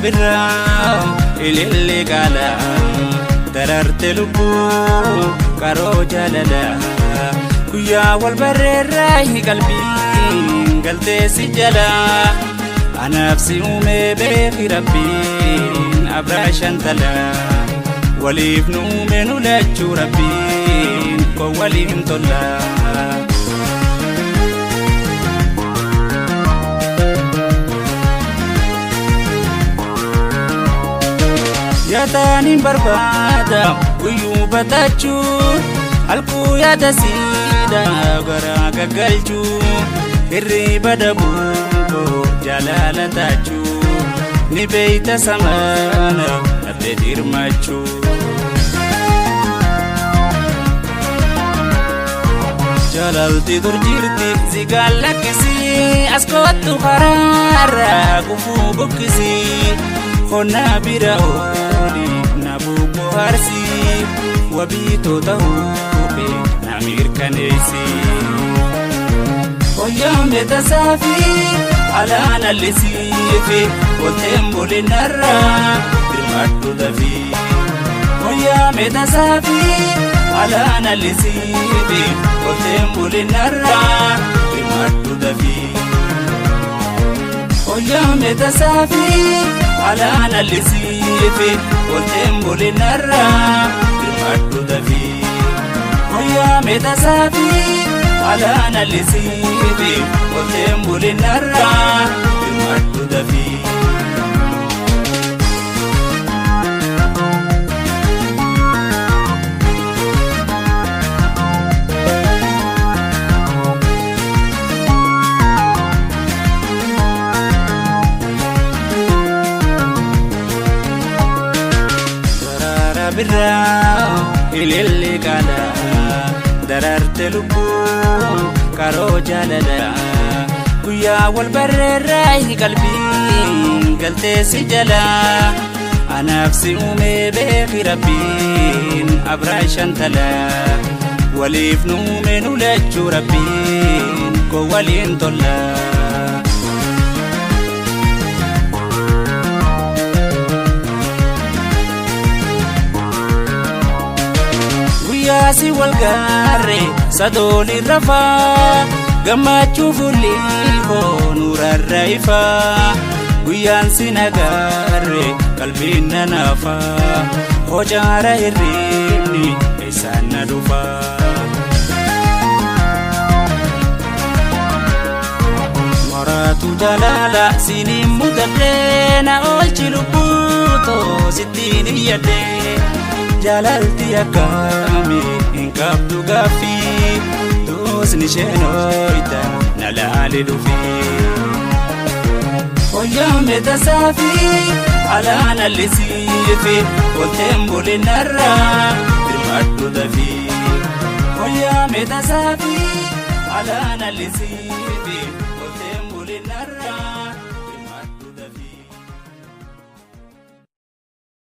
Birraa ililli qaala dararte lubbuu qaroo jaalala guyyaa wal barreerraa qalbiin galtee si jala anaaf si uumee beeki Rabbiin abraa shantala waliif nu uume nu lachuu Rabbiin koo waliin tolla. Yaataan hin barbaada guyyuu batachuu halkuu yaada siidha garaa gaggalchuu hirriba dhabuun jaalala taachuu ni beeyta samaana dhabdee dirmachuu. Jaalalti dur jirti zigaan lakkisii as kottu karaarraa gufuu bukkisii. Qonna bira ooli na bubboo harsi wabiitoo ta'uu na mirkaneessi. Hoyyaan beektasaafi alaan allisiifi olteen bulinarraa birmadhu dafii. Hoyyaan beektasaafi alaan allisiifi olteen bulinarraa birmadhu dafii. Hoyyaan beektasaafi. Alaan allisiifi olteen bulinarraa birmadhu dafii. Hoyyaa meetasaafi alaan allisiifi olteen bulinarraa birmadhu dafii. Birraa ililli qaala dararte lubbuu qaroo jaalala guyyaa wal barreerraa qalbiin galtee si jala anaaf si uumee beeki Rabbiin abraa shantala waliif nu uume nu lachuu Rabbiin koo waliin tolla. Guyyaasi wal gaarre sadoon irra faa gammachuu fuulli koo nurarra ifaa guyyaan si nagaarre qalbiin na naafaa hocaara hirribni eessaan na dhufaa. Maraatu jaalala siiniin mudadhee na oolchi lubbuu too sittiin iyyadhee. Jaalalti akkaami hin qabdu gaaffii tuusni isheen ooyita na laali dhufii. Hoyyaan beektasaafi alaan allisiifi olteen bulinarraa birmadhu dafii. Hoyyaa meetasaafi alaan allisiifi olteen bulinarraa.